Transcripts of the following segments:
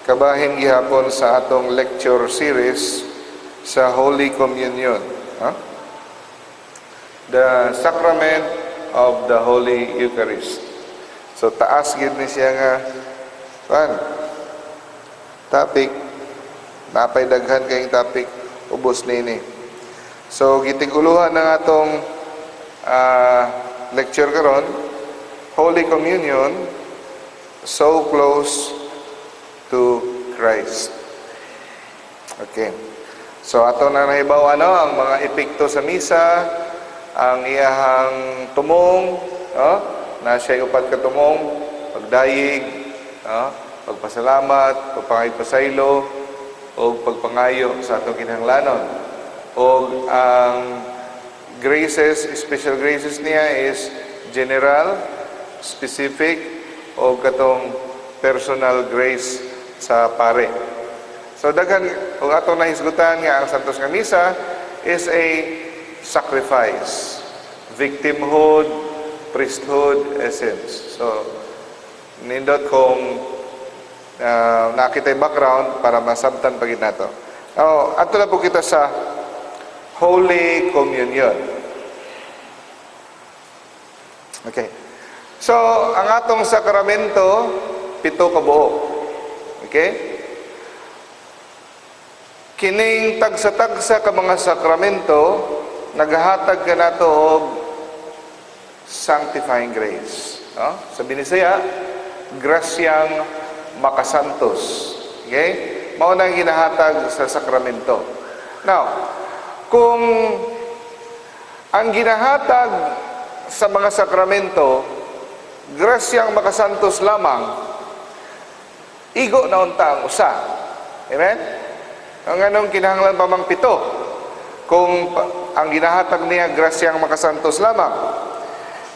Kabahin gihapon sa atong lecture series sa Holy Communion. Huh? The Sacrament of the Holy Eucharist. So taas gid ni siya nga kan topic, napay daghan kayong topic ubos nini. So gitig-uluhan ng atong lecture karon, Holy Communion, so close to Christ. Okay. So ato na nahibaw ano ang mga epekto sa misa, ang iyahang tumong, no? Na siya upat ka tumong, pagdayeg, no? Pagpasalamat, pagpangaypasaylo, o pagpangayo sa atong kinahanglanon. O ang graces, special graces niya is general, specific, o katong personal grace sa pare. So daghan og atong nahisgutan nga ang Santos nga Misa is a sacrifice, victimhood, priesthood essence. So nindot kung nakita yung background para masabtan pagid nato. Oh, ato na po kita sa Holy Communion. Okay. So, ang atong sakramento, 7 ka buok. Okay? Kining tagsa-tagsa ka mga sakramento, naghahatag ka nato og sanctifying grace. No? Sa Binisaya, grasyang makasantos. Okay? Mao na ang ginahatag sa sakramento. Now, kung ang ginahatag sa mga sakramento, grasyang makasantos lamang, igo na unta ang usa. Amen? Ang anong kinahanglan pa mang 7? Kung ang ginahatag niya grasyang makasantos lamang.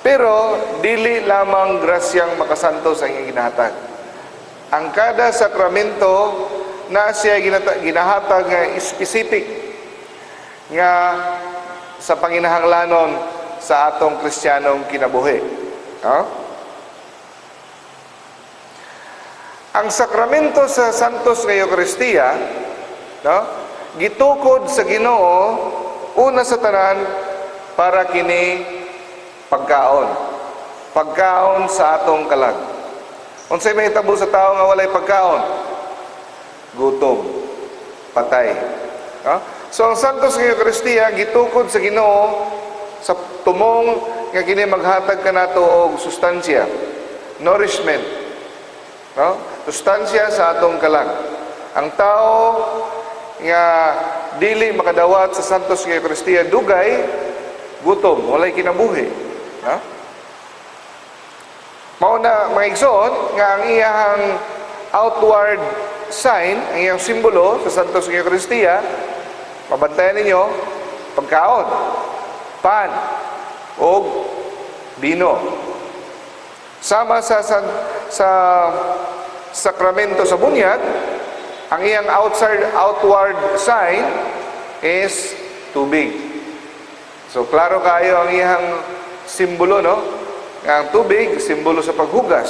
Pero dili lamang grasyang makasantos ang iyang ginahatag. Ang kada sakramento na siya ginahatag nga specific nga sa panginahanglanon sa atong Kristiyanong kinabuhi. No? Ang sakramento sa Santos nga Eucharistia, no, gitukod sa Ginoo una sa tanan para kini pagkaon. Pagkaon sa atong kalag. Unsay mahitabo sa tawo nga walay pagkaon? Gutom, patay. No? So ang Santos nga Eucharistia gitukod sa Ginoo sa tumong nga kini maghatag kanato og sustansya, nourishment. No? Sustansya sa atong kalag. Ang tao nga dili makadawat sa Santos nga Eucharistia dugay, gutom, walay kinabuhi. No? Mao na mga igsoon nga ang iyahang outward sign, ang iyang simbolo sa Santos nga Eucharistia, mabantayan ninyo, pagkaon, pan, og bino. Sama sa sakramento sa bunyag, ang iyang outward sign is tubig. So klaro kayo ang iyang simbolo, no? Ang tubig, simbolo sa paghugas,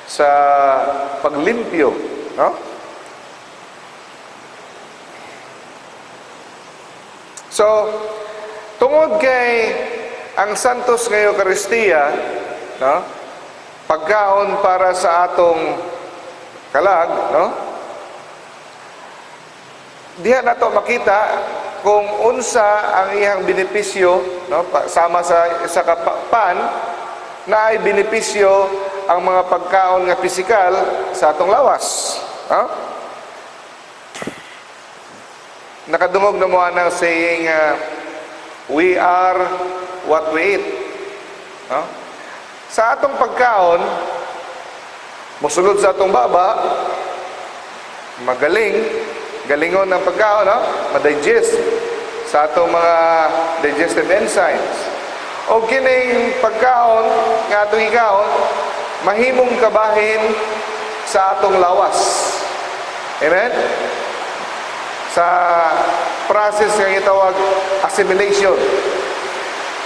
sa paglimpyo, no? So, tungod kay ang Santos nga Eucharistia, no? Pagkaon para sa atong kalag, no? Diha nato makita kung unsa ang iyang benepisyo, no? Sama sa isa ka pan na ay benepisyo ang mga pagkaon nga pisikal sa atong lawas, no? Nakadungog na mo ang saying, we are what we eat. No? Sa atong pagkaon, mosulod sa atong baba, magaling, galingon ang pagkaon, no? Ma-digest sa atong mga digestive enzymes. O kining pagkaon nga atong ikaon, mahimong kabahin sa atong lawas. Amen? Sa process nga gitawag assimilation.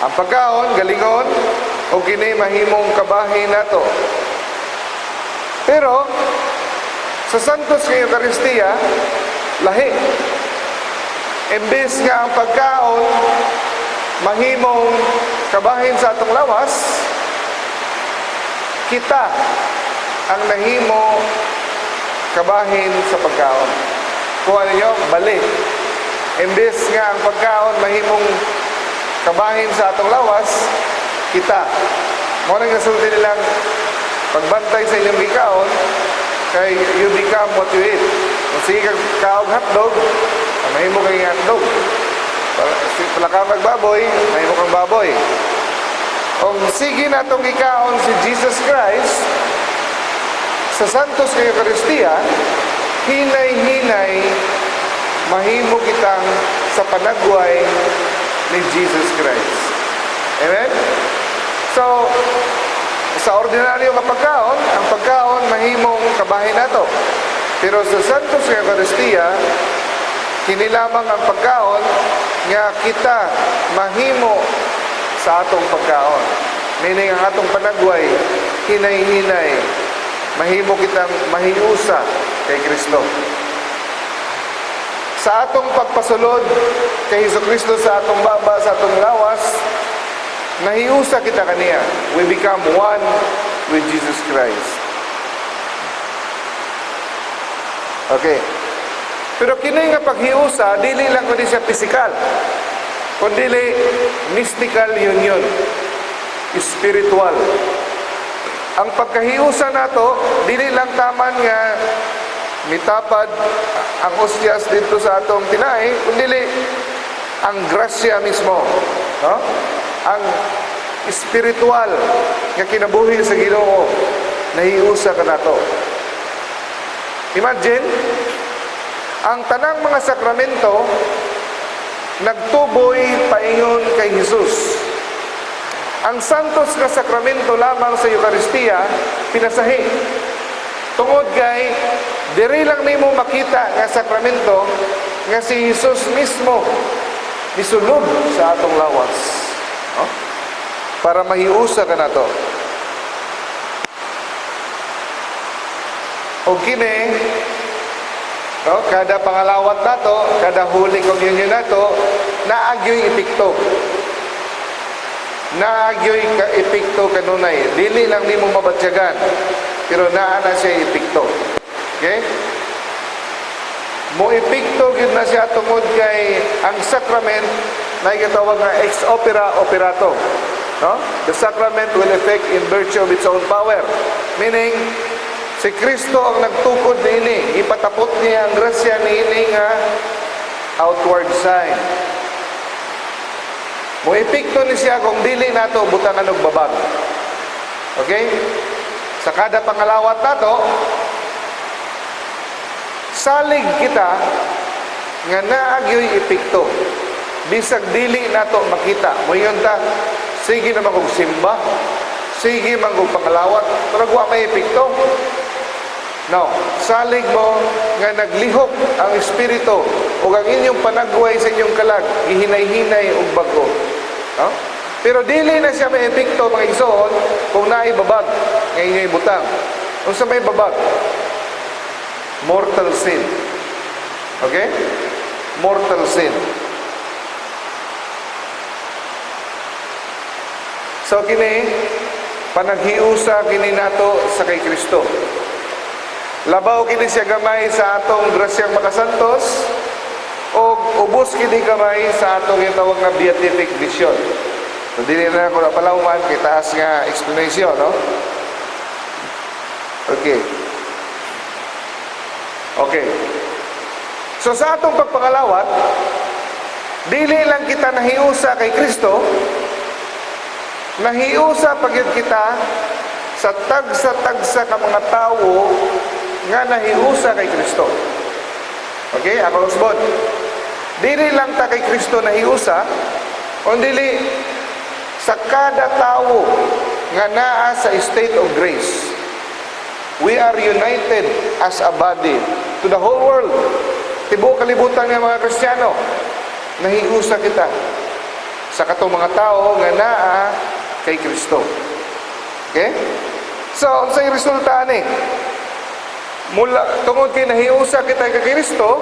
Ang pagkaon, galingon, o kini mahimong kabahin nato. Pero Sa Santos nga Eucharistia, lahi. Imbes nga ang pagkaon mahimong kabahin sa atong lawas, kita ang nahimo kabahin sa pagkaon. Kuha ninyo, balik. Imbes nga ang pagkaon mahimong kabahin sa atong lawas, kita. Mao nang nasulti nilang pagbantay sa inyong gikaon, kay you become what you eat. Kung sige kag kaog hotdog, mahimo kay hotdog. Pala ka magbaboy, mahimo kang baboy. Kung sige natong gikaon si Jesus Christ sa Santos nga Eucharistia, hinay-hinay mahimo kitang sa panagway ni Jesus Christ. Amen? So, sa ordinaryo nga pagkaon, ang pagkaon mahimong kabahin nato. Pero sa Santos nga Eucharistia, kini lamang ang pagkaon nga kita mahimo sa atong pagkaon. Meaning, ang atong panagway, hinay-hinay, mahimo kitang mahiusa kay Kristo. Sa atong pagpasulod kay Hesus Kristo sa atong baba, sa atong lawas, nahiusa kita kaniya. We become one with Jesus Christ. Okay. Pero kini nga paghiusa, dili lang kundi siya physical, kundi mystical union, spiritual. Ang pagkahiusa nato, dili lang taman nga mitapad ang ostyas dito sa atong tinai, kundi ang grasya mismo, no? Ang spiritual nga kinabuhi sa Ginoo, nahiusa ka nato. Imagine, ang tanang mga sakramento nagtuboy paingon kay Jesus. Ang Santos nga sakramento lamang sa Eucharistia pinasahi. Tungod kay diri lang nimo makita nga sakramento nga si Jesus mismo misulod sa atong lawas. No? Para mahiusa ka nato. O kini, no, kada pangalawat nato, kada Holy Communion nato, naagyo'y epekto. Naagyo'y ka epekto kanunay. Dili lang nimo mabatyagan, pero naa na siya epekto. Okay? Mo epekto gyud na siya tungod kay ang sacrament na gitawag nga ex opera operato. No? The sacrament will effect in virtue of its own power. Meaning, si Kristo ang nagtukod niini, ipatapot niya ang grasya niini nga outward sign. Mo epekto ni siya kung dili nato butangan og babag. Okay? Sa kada pangalawat nato, salig kita nga naagyo'y epekto. Bisag dili nato makita. Moingon ta, sige naman kog simba, sige man kog pangalawat, pero wa may epekto. No, salig mo nga naglihok ang espiritu ug ang inyong panagway sa inyong kalag gihinay-hinay og bag-o. No? Pero dili na siya may epekto, mga igsoon, kung naay babag nga inyong ibutang. Unsa may babag? Mortal sin. Okay? Mortal sin. So kini panaghiusa kini nato sa kay Kristo. Labaw kini siya gamay sa atong grasyang makasantos o ubos kini gamay sa atong gitawag nga beatific vision. So dili na ako napalawman kay taas nga explanation, no? Okay. Okay. So sa atong pagpangalawat, dili lang kita nahiusa kay Kristo, nahiusa pagyud kita sa tagsa-tagsa ka mga tawo nga nahiusa kay Kristo. Okay, ako usbon. Dili lang ta kay Kristo nahiusa, kundi sa kada tawo nga naa sa state of grace. We are united as a body to the whole world. Tibuok kalibutan nga mga Kristiyano, nahiusa kita sa katong mga tao nga naa kay Kristo. Okay? So, unsay resulta ani? Mula tungod kay nahiusa kita kay Kristo,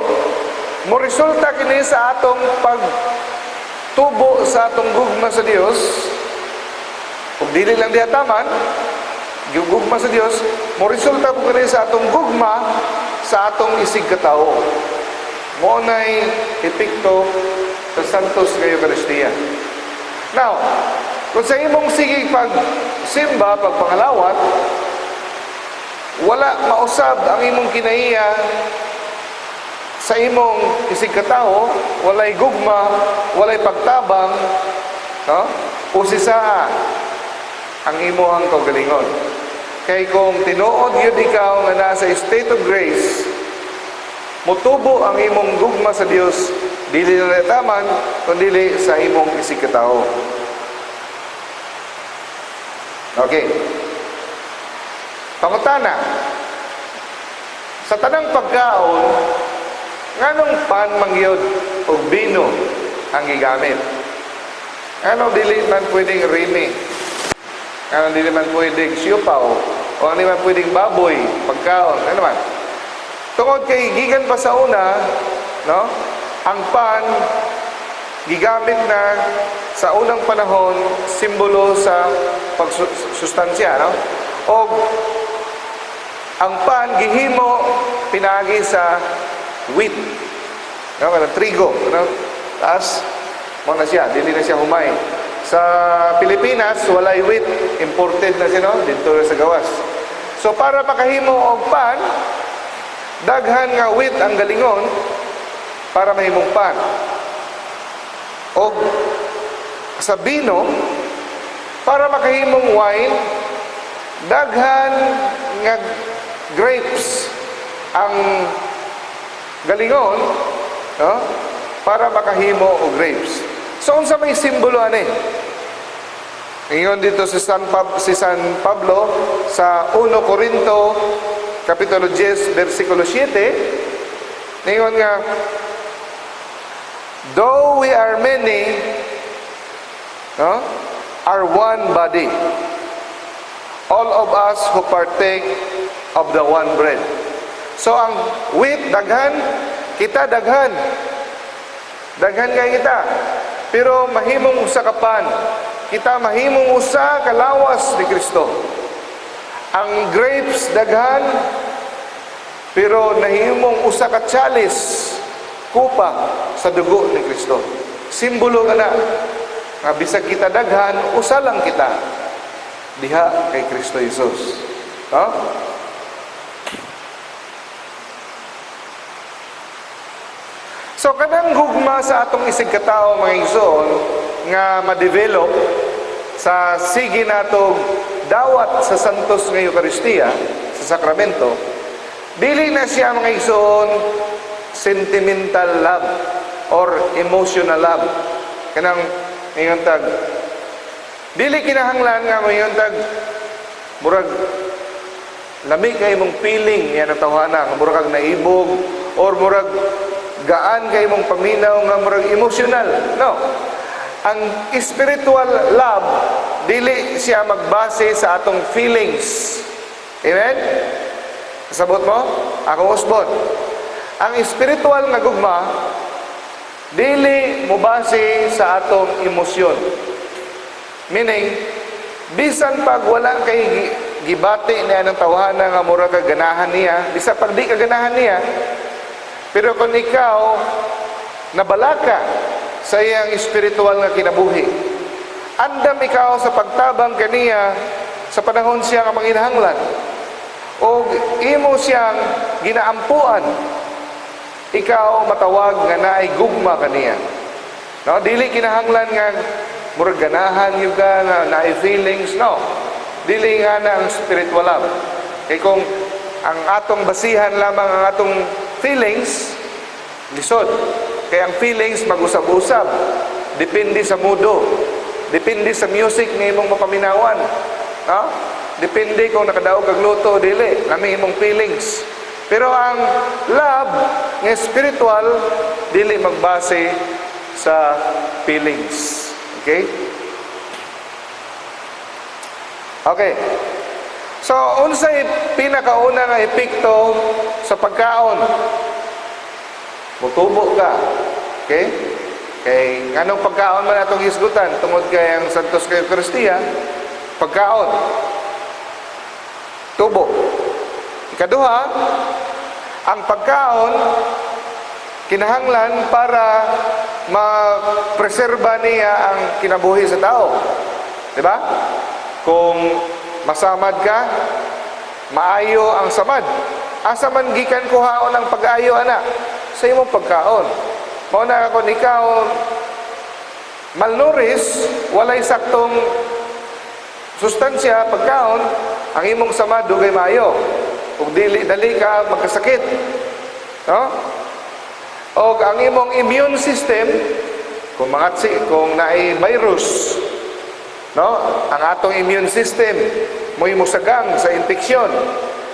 mo resulta kini sa atong pagtubo sa atong gugma sa Dios. Ug dili lang diha taman, yung gugma sa Dios, mo resulta po kini sa atong gugma sa atong isig katawo. Mao nay epekto sa Santos nga Eucharistia. Now, kung sa imong sige pag simba, pagpangalawat, wala mausab ang imong kinaiya sa imong isig katawo, walay gugma, walay pagtabang, no? Usisaa ang imong kaugalingon. Kay kung tinuod gyud ikaw nga nasa state of grace, mutubo ang imong gugma sa Dios dili na taman kundi sa imong isig katawo. Okay. Pangutana. Sa tanang pagkaon, nganong pan mangyod og bino ang gigamit? Nganong dili man pwedeng rimi? Nganong dili man pwedeng siupaw? O ano man pwedeng baboy, pagkaon? Ano man? Tungod kay gikan pa sa una, no? Ang pan gigamit na sa unang panahon, simbolo sa pagsustansya, no? O ang pan gihimo pinaagi sa wheat. No, kanang trigo, no? Taas mo na siya, dili na siya humay. Sa Pilipinas, walay wheat, imported na siya, no? Dito na sa gawas. So para makahimo og pan, daghan nga wheat ang galingon para mahimong pan. Og sa bino, para makahimong wine, daghan nga grapes ang galingon, no? Para makahimo og grapes. So unsa may simbolo ani? Ingon dito si San Pablo sa 1 Corinto kapitulo 10 versikulo 7, ningon nga, "Though we are many, no, are one body, all of us who partake of the one bread." So ang wheat daghan, kita daghan. Daghan kay kita. Pero mahimong usa ka pan. Kita mahimong usa ka lawas ni Kristo. Ang grapes daghan, pero nahimong usa ka chalice, kupa sa dugo ni Kristo. Simbolo ka na nga bisag kita daghan, usa lang kita diha kay Kristo Jesus. No? So kanang gugma sa atong isig katao, mga igsoon, nga ma-develop sa sige natog dawat sa Santos nga Eucharistia, sa sakramento, dili na siya, mga igsoon, sentimental love or emotional love. Kanang ingon tag dili kinahanglan nga moingon tag murag lami kay imong feeling niya na tawhana nga murag kag naibog or murag gaan kay imong paminaw nga murag emotional. No. Ang spiritual love, dili siya magbase sa atong feelings. Amen? Kasabot mo? Akong usbon. Ang spiritual nga gugma dili mobase sa atong emosyon. Meaning, bisan pag wala kay gibati niya ng tawhana nga mura ka ganahan niya, bisan pag di ka ganahan niya, pero kung ikaw nabalaka sa iyang spiritual nga kinabuhi, andam ikaw sa pagtabang kaniya sa panahon siya nga manginahanglan, o imo siyang ginaampuan, ikaw matawag nga naay gugma kaniya. No, dili kinahanglan nga murag ganahan gyud ka nga naay feelings, no. Dili nga na ang spiritual love. Kay kung ang atong basihan lamang ang atong feelings, lisod. Kay ang feelings mag-usab-usab. Depende sa mudo. Depende sa music nga imong mapaminawan. No? Depende kung nakadaog kag luto o dili, lami imong feelings. Pero ang love nga spiritual dili magbase sa feelings. Okay? Okay. So, unsay pinakauna nga epekto sa pagkaon? Mutubo ka. Okay? Kay nganong pagkaon man atong hisgutan? Tungod kay ang Santos kay Eucharistia, pagkaon. Tubo. Ikaduha, ang pagkaon kinahanglan para ma-preserba niya ang kinabuhi sa tao. Di ba? Kung masamad ka, maayo ang samad. Asa man gikan kuhaon ang pag-ayo ana? Sa imong pagkaon. Mao na kung ikaw malnourished, walay saktong sustansya pagkaon, ang imong samad dugay maayo. Ug dili dali ka magkasakit. No? Og ang imong immune system, kung mangatsi, kung naay virus, no? Ang atong immune system mo'y musagang sa infeksyon.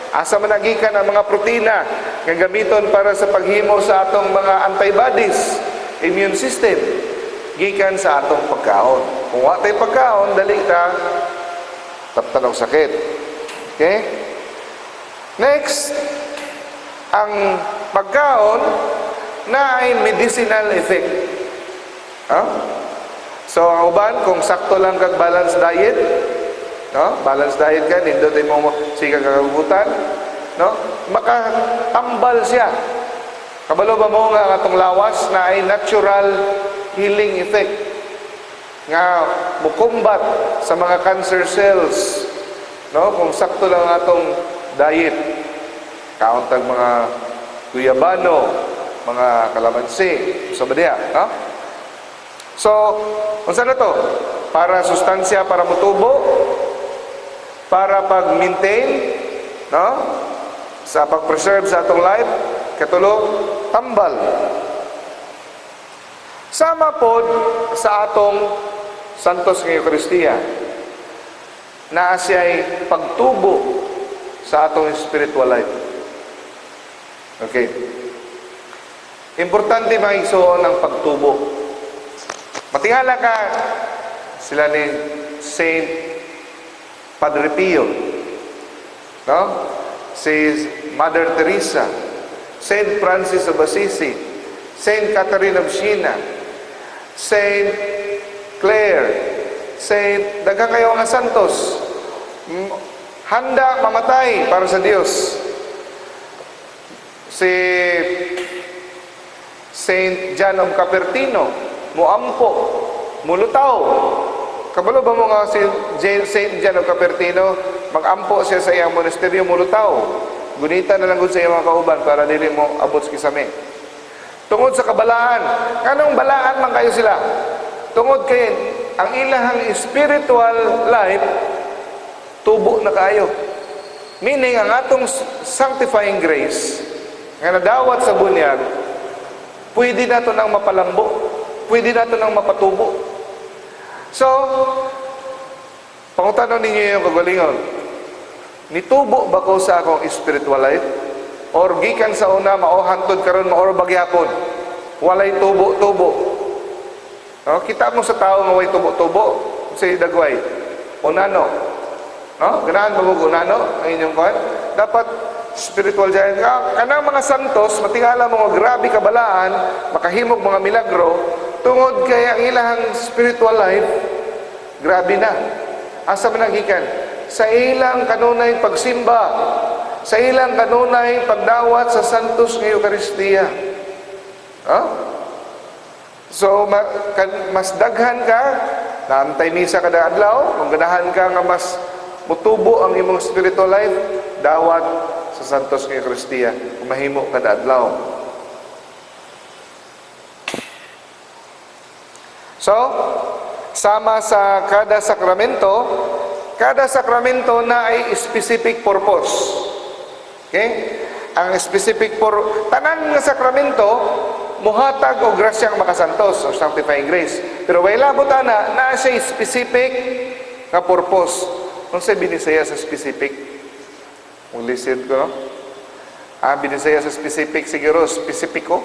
Asa man nagikan ang mga protina nga gamiton para sa paghimo sa atong mga antibodies, immune system, gikan sa atong pagkaon. Kung wa tay pagkaon, dali ka taptan og sakit. Okay? Next, ang pagkaon naay medicinal effect. Huh? So, ang uban, kung sakto lang kag balanced diet, no? Balanced diet ka, nindot mo siga kagagutan, no? Makatambal siya. Kabalo ba mo nga ang atong lawas naay natural healing effect nga mukumbat sa mga cancer cells, no? Kung sakto lang ang atong diet, kaon tag mga guyabano, mga kalamansi sa ba diha, no? So unsa na to? Para sustansya para mutubo, para pag-maintain, no, sa pag-preserve sa atong life. Katulo, tambal. Sama pod sa atong Santos nga Eucharistia, naa siya'y pagtubo sa atong spiritual life. Okay. Importante, mga igsoon, ang pagtubo. Matingala ka sila ni Saint Padre Pio, no? Si Mother Teresa, Saint Francis of Assisi, Saint Catherine of Siena, Saint Clare, Saint, daghan kayo nga santos. Handa mamatay para sa Dios. Si Saint John of Cupertino, muampo, mulutaw. Kabalo ba mo nga si Saint John of Cupertino, magampo siya sa iyang monasteryo, mulutaw? Gunita na lang gud sa iyang mga kauban para dili mo abot sa kisame. Tungod sa kabalaan. Nganong balaan man kayo sila? Tungod kay ang ilahang spiritual life tubo na kayo. Meaning, ang atong sanctifying grace nga nadawat sa bunyag, pwede nato nang mapalambo, pwede nato nang mapatubo. So, pangutanon ninyo yung kagalingon, nitubo ba ko sa akong spiritual life? Or gikan sa una, mao hantod karon, mao ba gyapon? Walay tubo-tubo. No? Kita mo sa tao nga way tubo-tubo, sa dagway. Unano. No? Ganahan ba mo unano ang inyong kuan? Dapat spiritual giant ka. Kanang mga santos, matingala mo nga grabe kabalaan, makahimog mga milagro, tungod kay ang ilahang spiritual life, grabe na. Asa man gikan? Sa ilang kanunay pagsimba, sa ilang kanunay pagdawat sa Santos nga Eucharistia. Huh? So, mas daghan ka, naantay misa kada adlaw, kung ganahan ka nga mas mutubo ang imong spiritual life, dawat sa Santos nga Eucharistia, kung mahimo kada adlaw. So, sama sa kada sakramento na ay specific purpose. Okay? Ang specific for tanan nga sakramento muhatag og grasyang makasantos o sanctifying grace. Pero way labot ana, naa siya specific nga purpose. Unsay binisaya sa specific? Ulisid ko, no? Binisaya sa specific siguro, spesipiko.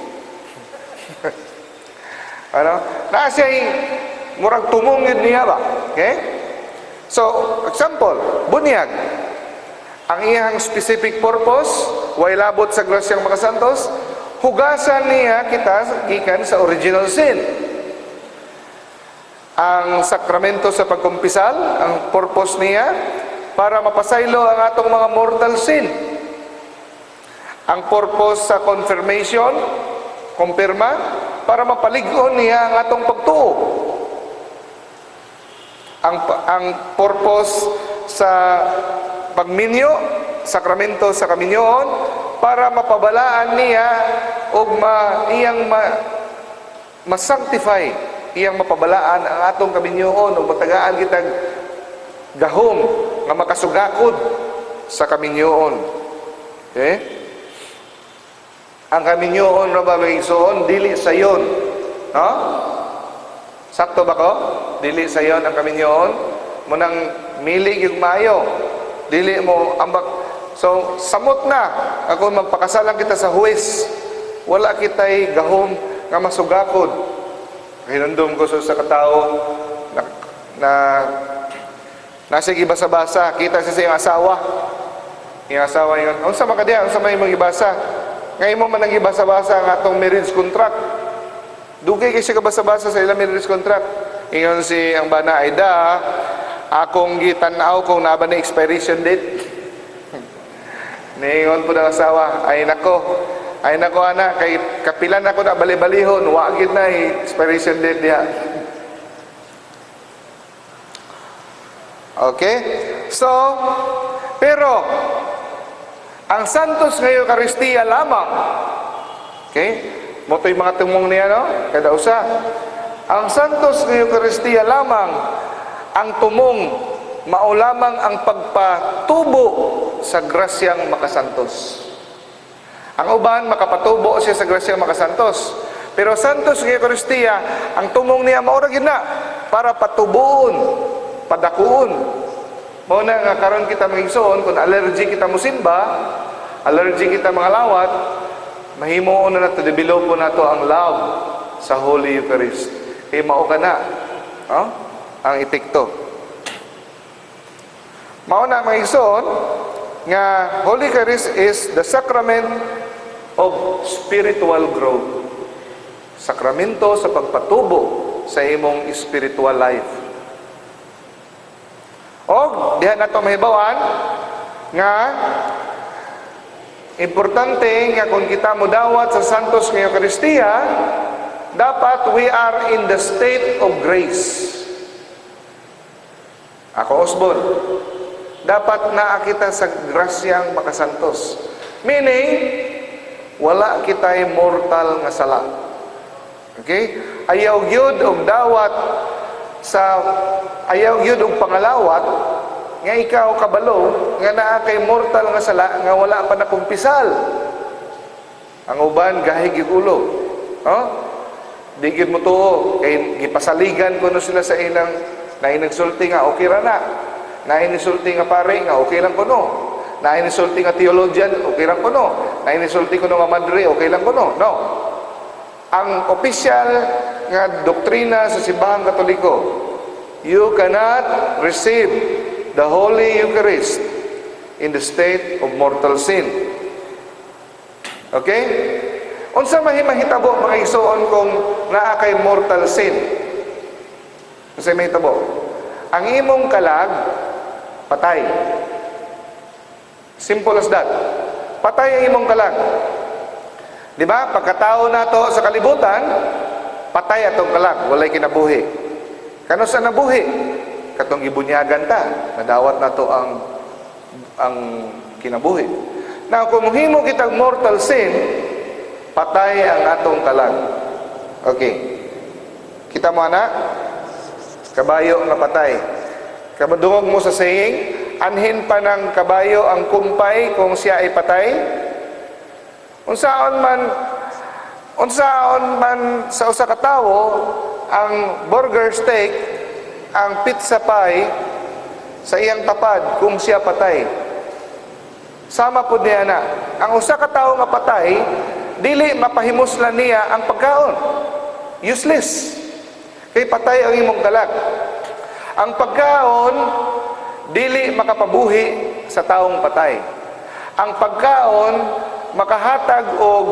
Ano? Naa siya murag tumong yun niya ba? Okay? So, example, bunyag. Ang iyang specific purpose, way labot sa grasyang makasantos, hugasan niya kita gikan sa original sin. Ang sakramento sa pagkumpisal, ang purpose niya, para mapasaylo ang atong mga mortal sin. Ang purpose sa confirmation, kumpirma, para mapalig-on niya ang atong pagtuo. Ang purpose sa pagminyo, sakramento sa kaminyoon, para mapabalaan niya og ma, iyang ma, masanctify, iyang mapabalaan ang atong kaminyoon ug matagaan kitag gahom nga makasugakod sa kaminyoon. Okay? Ang kaminyoon ra ba, mga igsoon, dili sayon. No? Sakto ba ko? Dili sayon ang kaminyoon. Mao nang mili yung maayo. Dili mo ambak. So samot na ako magpakasalan kita sa huwes. Wala kitay gahom nga masugakod. Hinumdum ko sa katao na nasa gibasa-basa, kita siya sa iyang asawa. Iyang asawa yun, "Unsa man ka diha, unsa may imong gibasa?" "Ngayon mo man ang gibasa-basa ang atong marriage contract." Dugay kay siya kabasa-basa sa ilang marriage contract. Ingon si ang bana, "Ay da, akong gitan-aw kung naa ba na expiration date." Niingon po ng asawa, "Ay nako, ay nako ana, kay kapilan ako na bali-balihon, wa gid na expiration date diha." Okay? So, pero ang Santos nga Eucharistia lamang, okay? Mao to'y mga tumong niya, no? Kada usa. Ang Santos nga Eucharistia lamang, ang tumong, mao lamang ang pagpatubo sa grasyang makasantos. Ang uban, makapatubo siya sa grasyang makasantos. Pero Santos nga Eucharistia, ang tumong niya mao ra gyud na para patubuon, padakuon. Mao na nga karon kita, mga igsoon, kung allergy kita musimba, allergy kita mga lawat, mahimuon na nato, develop nato ang love sa Holy Eucharist. Kay mao ka na, no? Ang epekto. Mao na, mga igsoon, nga Holy Eucharist is the sacrament of spiritual growth. Sakramento sa pagpatubo sa imong spiritual life. Og diha nato mahibawan nga importante nga kung kita modawat sa Santos nga Eucharistia, dapat we are in the state of grace. Ako usbon, dapat naa kita sa grasyang makasantos. Meaning, wala kita'y mortal nga sala. Okay? Ayaw gyud og dawat sa ayaw gyud og pangalawat nga ikaw kabalo nga naa kay mortal nga sala nga wala pa nakumpisal. Ang uban gahig gyud ulo. Oh? Di gyud mo tuo kay gipasaligan kuno sila sa ilang naay nagsulti nga okay ra na. Naay nisulti nga pare nga okay lang kuno. Naay nisulti nga theologian, okay lang kuno. Naay nisulti kuno nga madre, okay lang kuno. No. Ang official nga doktrina sa Simbahang Katoliko, you cannot receive the Holy Eucharist in the state of mortal sin. Okay? Unsa may mahitabo, mga igsoon, kung naa kay mortal sin? Unsa may mahitabo? Ang imong kalag patay. Simple as that. Patay ang imong kalag. Di ba? Pagkatao nato sa kalibutan, patay atong kalag, walay kinabuhi. Kanus-a nabuhi? Katong gibunyagan ta, nadawat nato ang kinabuhi. Now, kung mohimo kitag mortal sin, patay ang atong kalag. Okay. Kita mo ana? Kabayo nga patay. Kamadungog mo sa saying, "Anhin pa ng kabayo ang kumpay kung siya ay patay"? Unsaon man sa usa ka tawo ang burger steak, ang pizza pie sa iyang tapad kung siya patay? Sama pud niya na. Ang usa ka tawo nga patay, dili mapahimuslan niya ang pagkaon. Useless. Kay patay ang imong kalag. Ang pagkaon dili makapabuhi sa taong patay. Ang pagkaon makahatag og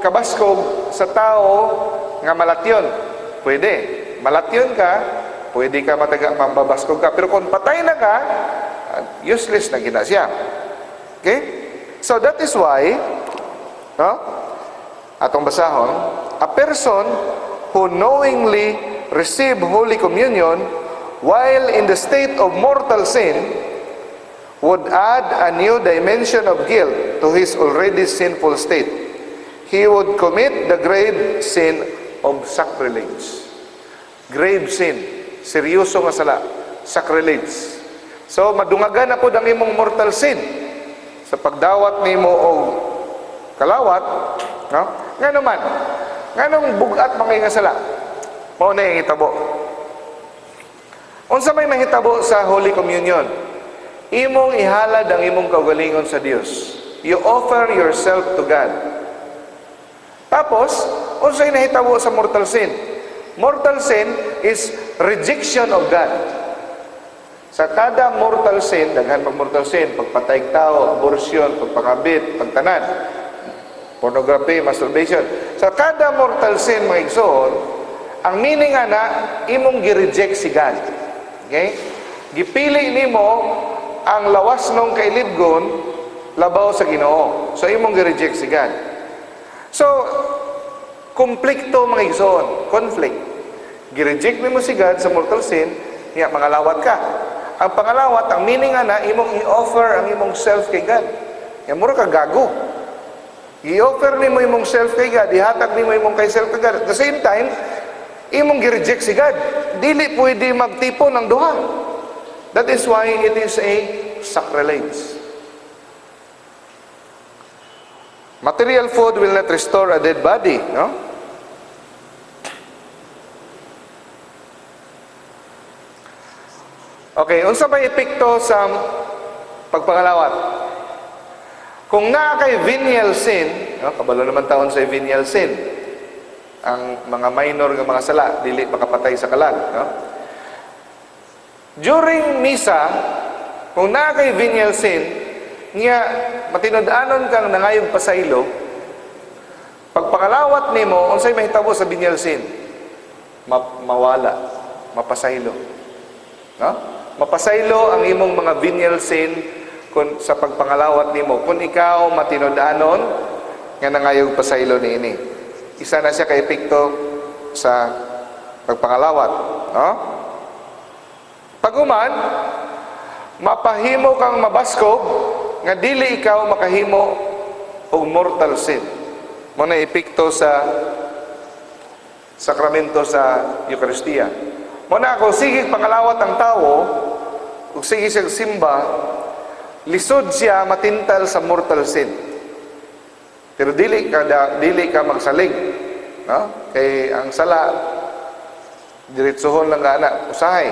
kabaskog sa tao nga malatyon. Pwede. Malatyon ka, pwede ka mataga mababaskog ka. Pero kung patay na ka, useless na gina siya. Okay? So that is why, no? Atong basahon, a person who knowingly receive Holy Communion while in the state of mortal sin would add a new dimension of guilt to his already sinful state. He would commit the grave sin of sacrilege. Grave sin. Seryoso nga sala. Sacrilege. So, madungagan na pod ang imong mortal sin sa pagdawat nimo og kalawat, no? Ngano man? Nganong bugat man nga sala? Mao na yung hitabo. Unsa may mahitabo sa Holy Communion? Imong ihalad ang imong kaugalingon sa Dios. You offer yourself to God. Tapos, unsay nahitabo sa mortal sin? Mortal sin is rejection of God. Sa kada mortal sin, daghan pag mortal sin, pagpatay tao, abortion, pagpangabit, pagtanan, pornography, masturbation. Sa kada mortal sin, mga igsoon, ang meaning ana, imong gi-reject si God. Okay? Gipili nimo ang lawas nung kailibgon labaw sa Ginoo. So imong gi-reject si God. So konflikto, mga igsoon, conflict. Gi-reject nimo si God sa mortal sin, niya mangalawat ka. Ang pangalawat, ang meaning ana, imong i-offer ang imong self kay God. Ya mura ka gago. I-offer nimo imong self kay God, ihatag nimo imong kay self kay God. At the same time, imong gi-reject si God. Dili pwede magtipon ang duha. That is why it is a sacrilege. Material food will not restore a dead body, no? Okay, unsa may epekto sa pagpangalawat? Kung naa kay venial sin, no, kabalo naman taon sa venial sin, ang mga minor nga mga sala, dili makapatay sa kalag, no? During misa, kung naa kay venial sin, niya matinud-anon kang nangayog pasaylo, pagpangalawat nimo, unsay mahitabo sa venial sin? Mawala, mapasaylo. No? Mapasaylo ang imong mga venial sin kung sa pagpangalawat nimo. Kung ikaw matinud-anon nga nangayog pasaylo niini. Isa na siya ka epekto sa pagpangalawat, no? Paguman, mapahimo kang mabaskog nga dili ikaw makahimo og mortal sin. Mo na epekto sa sakramento sa Eucharistia. Mo na kung sige pangalawat ang tawo, ug sige siya simba, lisod siya matintal sa mortal sin. Pero dili ka magsalig, no? Kay ang sala diretsohon lang ana usahay.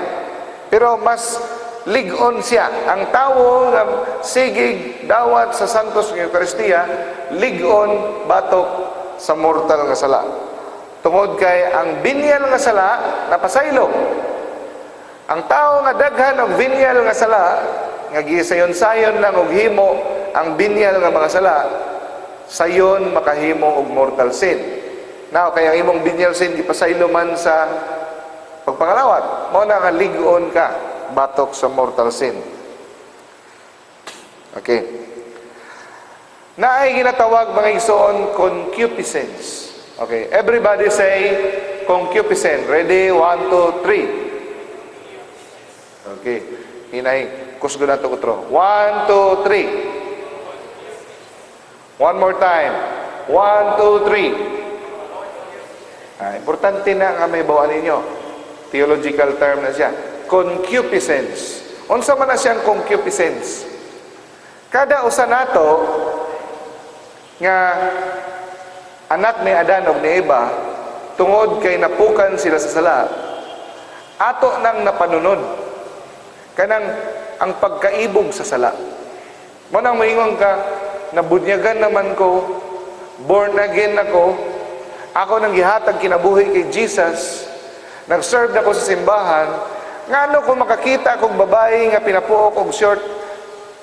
Pero mas lig-on siya. Ang tawo nga sigig dawat sa Santos ng Eucharistia, lig-on batok sa mortal nga sala. Tungod kay ang venial nga sala napasaylo. Ang tawo nga daghan og venial nga sala, nga gisayon-sayon lang og himo ang venial nga mga sala, sayon makahimo og mortal sin. Now, kaya ang imong venial sin gipasaylo man sa pagpangalawat, mao na nga lig-on ka batok sa mortal sin. Okay. Naay ginatawag, mga igsoon, concupiscence. Okay, everybody say concupiscence. Ready? 1, 2, 3. Okay. Hinay, kusgo na ito utro. 1, 2, 3. One more time. 1, 2, 3. Importante na nga may bawaan ninyo. Theological term na siya. Concupiscence. Unsa man na siyang concupiscence? Kada usa nato nga anak ni Adan ug ni Eva, tungod kay napukan sila sa sala, ato nang napanunod kanang ang pagkaibog sa sala. Mo nang moingon ka, nabunyagan naman ko, born again ako, ako nang gihatag kinabuhi kay Jesus, nag-serve ako sa simbahan, ngano kung makakita akong babae nga pinapuok og short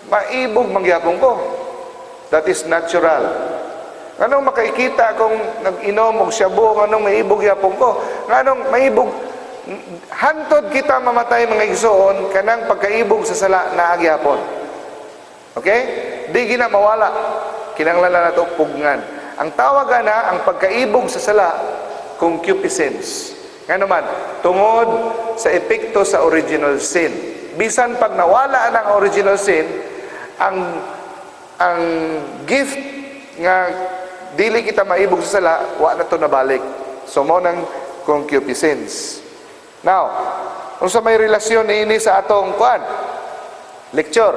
Maibog man gyapon ko. That is natural. Nganong makaikita akong nag-inom og shabu, nganong maibog gyapon ko? Nganong maibog hantod kita mamatay, mga igsoon, kanang pagkaibog sa sala naa gyapon. Okay? Di gina mawala. Kinahanglan na nato pugngan. Ang tawag ana, ang pagkaibog sa sala, concupiscence. Nga naman, tungod sa epekto sa original sin. Bisan pag nawala ang original sin, ang gift nga dili kita maibog sa sala, wa na to nabalik. So mao nang concupiscence. Now, unsa may relasyon niini sa atong kuan? Lecture.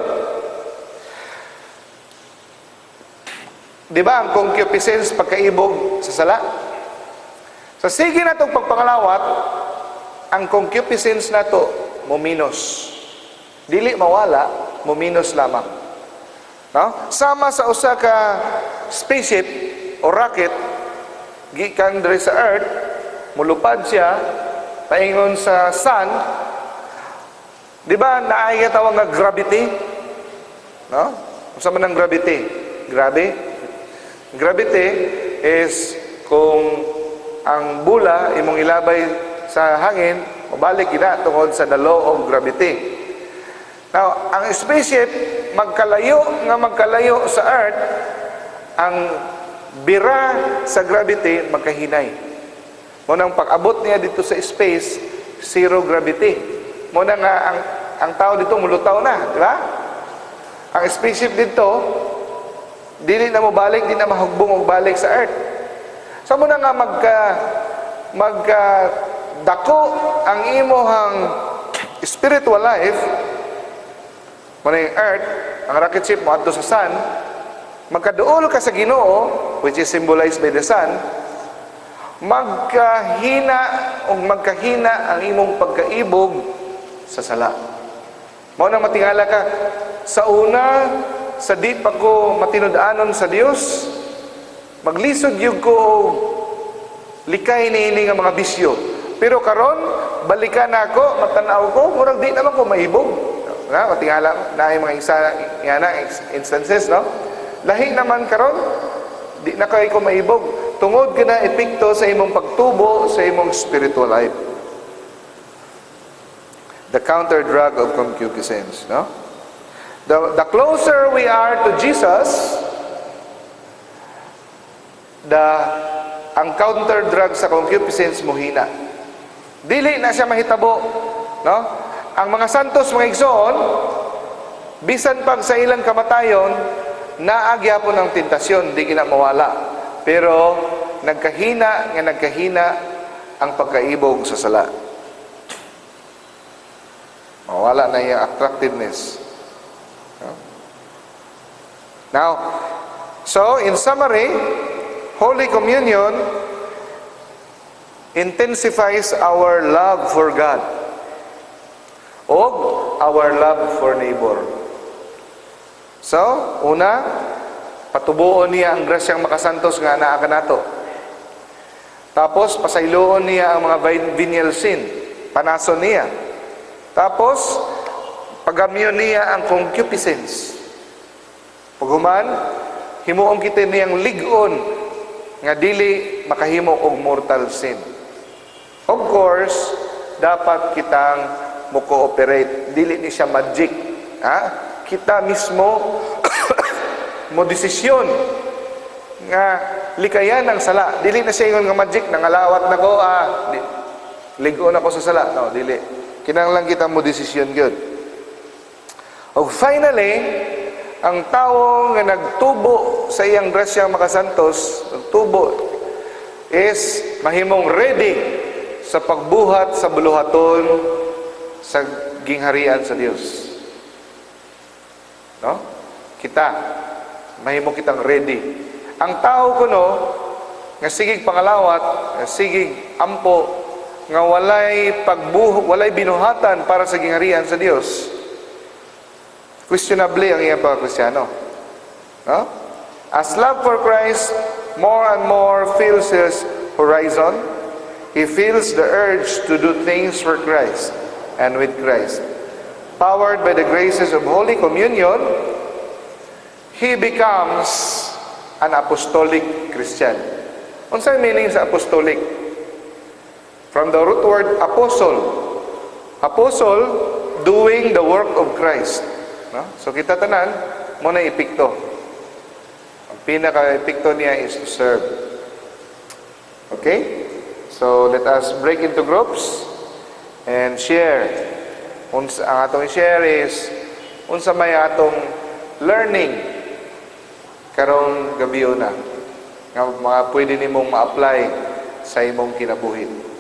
Di ba ang concupiscence, pagkaibog sa sala? Sa sige natong pagpangalawat, ang concupiscence nato mo minus. Dili mawala, mo minus lamang. No? Sama sa usa ka spaceship o rocket gikan diri sa Earth, mulupad siya paingon sa sun. Di ba naay tawag nga gravity? No? Unsa man ang gravity? Grabe. Gravity is kung ang bula imong ilabay sa hangin, mabalik gina tungod sa the law of gravity. Now, ang spaceship magkalayo nga magkalayo sa Earth, ang bira sa gravity magkahinay. Mao nang pag-abot niya dito sa space, zero gravity. Mao na nga ang tao dito mulutaw na, di ba? Ang spaceship dito dili na mo balik, di na mahugbong og balik sa Earth. So mao na nga magka dako ang imuhang spiritual life, mao na yung Earth, ang rocket ship mo adto sa sun, magkaduol ka sa Ginoo, which is symbolized by the sun, magkahina o magkahina ang imong pagkaibog sa sala. Mao na matingala ka sa una, sa di pa ko matinud-anon sa Dios, maglisod gyud ko og likay niini nga mga bisyo. Pero karon balikan nako, matan-aw ko, murag di naman ko maibog. Na matingala na mga isa nga na instances, no? Lahi naman karon, di na kay ko maibog tungod kana epekto sa imong pagtubo sa imong spiritual life. The counter drug of concupiscence, no? The closer we are to Jesus, the ang counter drug sa concupiscence mohina. Dili na siya mahitabo, no? Ang mga santos, mga igsoon, bisan pag sa ilang kamatayon, naa gyapon ang tentasyon, di gina mawala. Pero nagkahina nga nagkahina ang pagkaibog sa sala. Mawala na iyang attractiveness. No? Now, so in summary, Holy Communion intensifies our love for God o our love for neighbor. So, una, patubuon niya ang grasyang makasantos nga naa kanato. Tapos, pasayloon niya ang mga venial sin. Panason niya. Tapos, pagamyon niya ang concupiscence. Paghuman, himuon kita niyang lig-on nga dili makahimo og mortal sin. Of course, dapat kitang mo cooperate. Dili ni siya magic. Ha? Kita mismo mo desisyon nga likayan ang sala. Dili na siya ingon nga magic, nangalawat na ko, ah, di, lig-on ako sa sala. No, dili. Kinahanglan kita mo desisyon gyud. Og finally, ang tao nga nagtubo sa iyang grasya makasantos, nagtubo, is mahimong ready sa pagbuhat sa buluhaton sa gingharian sa Dios. No? Kita mahimo kitang ready. Ang tao kuno nga sigig pangalawat, nga sigig ampo, nga walay pagbuho, walay binuhatan para sa gingharian sa Dios, questionable ang iyang pagkristyano. No? As love for Christ more and more fills his horizon, he feels the urge to do things for Christ and with Christ. Powered by the graces of Holy Communion, He becomes an apostolic Christian. Unsay meaning sa apostolic? From the root word "apostle." Apostle, doing the work of Christ. No? So kita tanan, mao na epekto. Ang pinaka-epekto niya is to serve. Okay? So let us break into groups and share. Unsa ang atong share is unsa may atong learning karong gabii na nga mga pwede nimong ma-apply sa imong kinabuhi.